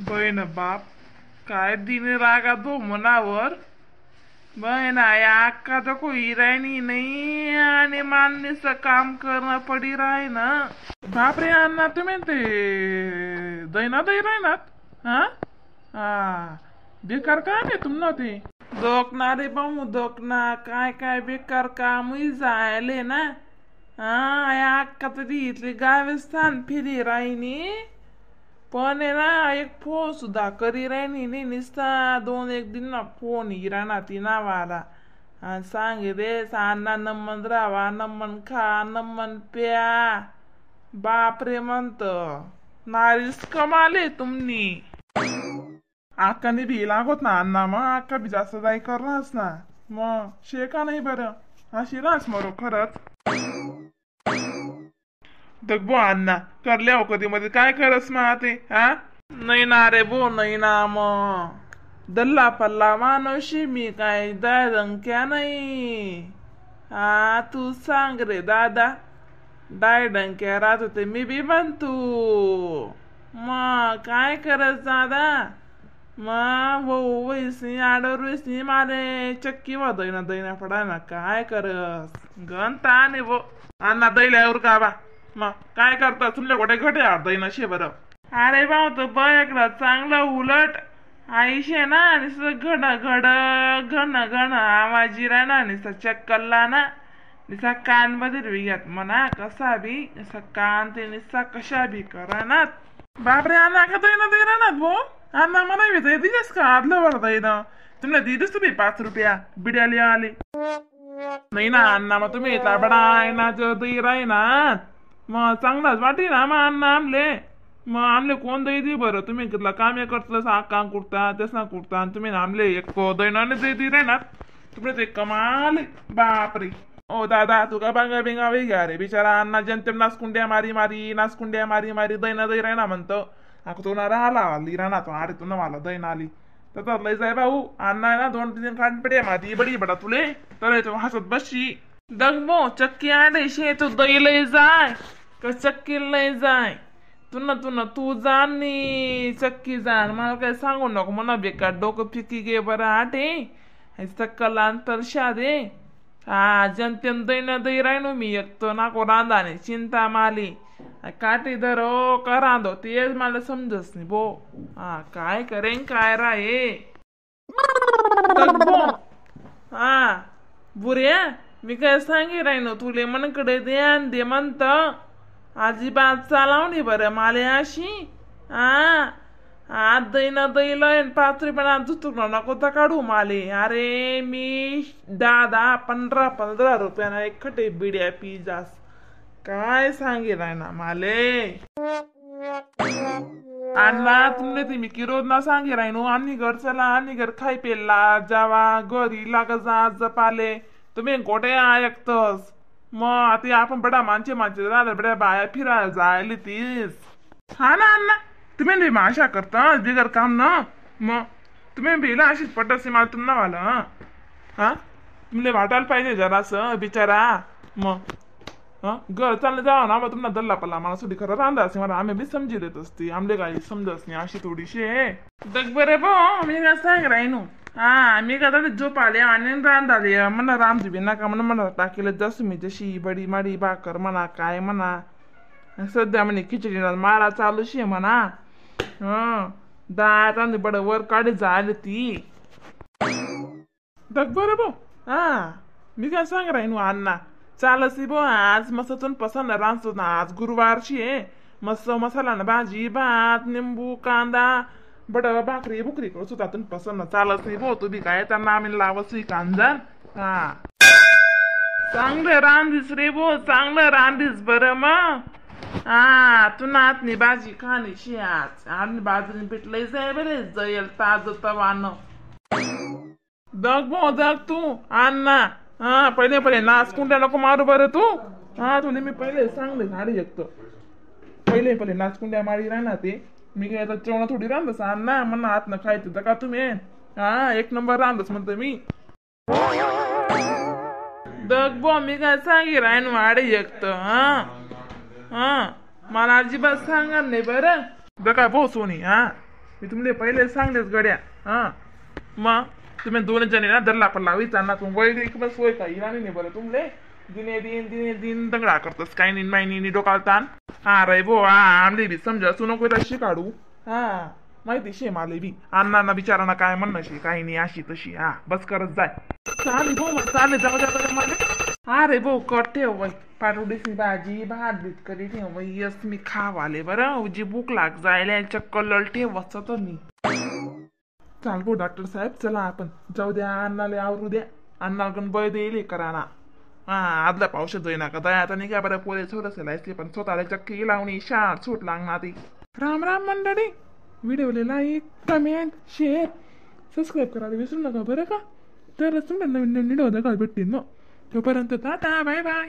बहीण बाप काय दिन रागा दो मनावर. बहीण या अक्का तो कोई राहणी नाही आणि मान्यचं काम करणं पडी राही ना. बापरे अण्णा तुम्ही ते दैना दै राहणार हा हा बेकार काम आहे तुम्हाला ते. दोकना रे भाऊ दोकना काय काय बेकार कामही जायले ना. हा या अक्का तरी इथली गावस्थान फिरी राहिनी पण आहे ना एक फोन सुद्धा करी राहिनी नाही. निसता दोन एक दिन ना फोन ही राहणार ती नावाला आणि सांगे रे अण्णा नमन राहा नमन खा नमन प्या. बापरे म्हणत नारीच कमाले तुमनी. आक्काने बी लागत ना अण्णा मग आक्का बी जास्त जाई करणारच ना मग शे का नाही बरं अशी रास मरो खरंच. दगबो अण्णा करल्या हो कधी मध्ये काय करस मग ते हा. नाही ना रे बो नाही ना मग दल्ला पल्ला मानवशी मी काय डायडंक्या नाही. हा तू सांग रे दादा डायडंक्या राहत होते मी बी म्हणतो मग काय करत दादा. मग भाऊ वैसनी आडवर वैसनी मारे चक्की वा दैना दैना पडा ना काय करस गण ताने भो. अण्णा दैल्यावर का बा मग काय करता तुमच्या गोटे घटे दैना शे बरं. अरे भाऊ तो बघ चांगलं उलट आईशे ना नुसतं घड घड घन घन आवाजी राहणार नुसता चक्करला ना नुसता कान मध्ये विघ्यात म्हणा कसा बी नुसता कान ते नुसता कशा बी करणार. बापरे अण्णा का दैना दै राहणार भो. अण्णा म्हणा बी दिलेस का आदलं बरं दैना तुम्हाला दिलीस तुम्ही 5 रुपया बिड्याले आले नाही ना अण्णा. मग तुम्ही बडा आहे ना दही राही ना मग चांगलाच वाटी ना मग अण्णा आमले मग आमले कोण दही दे बरं. तुम्ही कितला काम करतलं काम कुरता तेच ना कुरता आणि तुम्ही आमले एक दैनाने दही दे राहणार तुम्ही ते कमाल. बापरे ओ दादा तुका बांगा बिंगा वे घ्या रे बिचारा अण्णा जनतेम नासकुंड्या मारी मारी नासकुंड्या मारी मारी दैना दही राहणार म्हणतो. आता तो ना राहिला आली राहणार तो अरे तू ना मला दैन आली तर लय जाय भाऊ अण्णा ना 2-3 कान माती बडी बडा तुले तर तू हसत बसशी. दगबो चक्की आडे शे तू दही लय जाय का चक्की लय जाय तू ना तू ना तू जाण नी चक्की जाण मला काय सांगू नको म्हणा बेकार डोकं फिकी गे बरं आटे चक्कला परशा दे. हा जनतेन दैन दही राहिनो मी एक तो नाको रांधाने चिंता माली काठी धरो का रांधो तेच मला समजस नाही बो. हा काय करेन काय राहे. हा बुऱ्या मी काय सांगे राहिनो तुले मनकडे ध्यान दे म्हणत अजिबात चालावणी बरं माले अशी. हा आज दैना दैल 5 रुपया जुतुक नको तर काढू माले. अरे मी 10-10, 15-15 रुपयाना एक खटे बिड्या पी जास काय सांगेल ना माले. अण्णा तुमने ते मी किरोज ना सांगे राहिनो आम्ही घर चला आम्ही घर खाई पेला जावा घरी लाग जा जपाले तुम्ही कोठे ऐकतस मग आता आपण बडा माणसे माणसे राहिलं बड्या बाया फिरायला जायली तीस. हा ना अण्णा तुम्ही बी आशा करता बिगर काम ना मग तुम्ही बिला अशीच पटसी मला तुम्हाला वाला हा तुमले वाटायला पाहिजे जरासं बिचारा मग घर चाललं जावा ना मग तुम्हाला दल्ला पल्ला मला सुटी खरं रांधा असे मला आम्ही बी समजी देत असती आमले काही समजत नाही अशी थोडीशी दग बरे बो. मी काय सांग राहिनो हा मी का झोप आले आणि रांधाले म्हणा रामजी बी नका म्हणून म्हणा टाकेलं जसं मी जशी बडी माडी भाकर म्हणा काय म्हणा सध्या म्हणे खिचडी मारा चालूशी म्हणा. हं डाळ तांदूळ बडं वर काढी जायला ती दग बरं बो. हा मी काय सांग राहिनो अण्णा चालसी बो आज मस्त तुन पसंत रांधतो ना आज गुरुवारची आहे मस्त मसाला ना भाजी भात निंबू कांदा बड भाकरी बुकरी करतो त्यातून पसंत चालत नाही बो. तू बी काय त्यांना आम्ही लावस कांदा. हा चांगलं रांधीस रे बो चांगलं रांधीस बरं मग. हा तू नातनी भाजी खाणीशी आज आणि बाजरी पिठलंय जाय बरे जाईल ताज तवान दग बो दग तू अण्णा. हा पहिले पहिले नाचकुंड्या नको मारू बरं तू. हा तुला मी पहिले सांगले झाडी एकतो पहिले पहिले नाचकुंड्या मारी राहणार ते मी काय जेवणा थोडी रांधस अण्णा म्हणा हात न खायचं तर का तुम्ही. हा एक नंबर रांधस म्हणतो मी. दग बो मी काय सांगे राहीन वाडे एकत. हा हा मला अजिबात सांगा नाही बरं. दका बो सोनी. हा मी तुमले पहिले सांगलेच गड्या. हा मग तुम्ही दोन जणी ना दल्ला पल्ला विचारना तुम वैदिक सोय का इना नाही बरं तुमले दिने दिन दिने दिन दंगडा करतस काही नाही माही नाही डोकाला ताण. हा रे भो हा आमले बी समजा तू नको तशी काढू. हा माहिती शे माले बी अण्णांना बिचारांना काय म्हणणं शे काही नाही अशी तशी. हा बस करत जाय चालेल भाऊ मग चालेल जाऊ द्या मला. हा रे भाऊ कट ठेव बाई पाटोडीची भाजी भात बीत करी ठेव बाई यस मी खावाले बरं जी भूक लाग जायला चक्कर ठेव तर मी. चाल भाऊ डॉक्टर साहेब चला आपण जाऊ द्या अण्णाला आवरू द्या अण्णा बळ देईल करा ना. हा आदल्या पावसात जाईना का दया आता नाही का बरं पोरे थोडंसं लायचे पण स्वतःला चक्की लावणी शाळ सूट लागणार ती. राम राम मंडळी, व्हिडिओला like comment share subscribe करायला विसरू नका बरं का. तरच तुमच्या नवीन नवीन व्हिडिओ दाखवायला भेटतील मग. तोपर्यंत tata bye bye.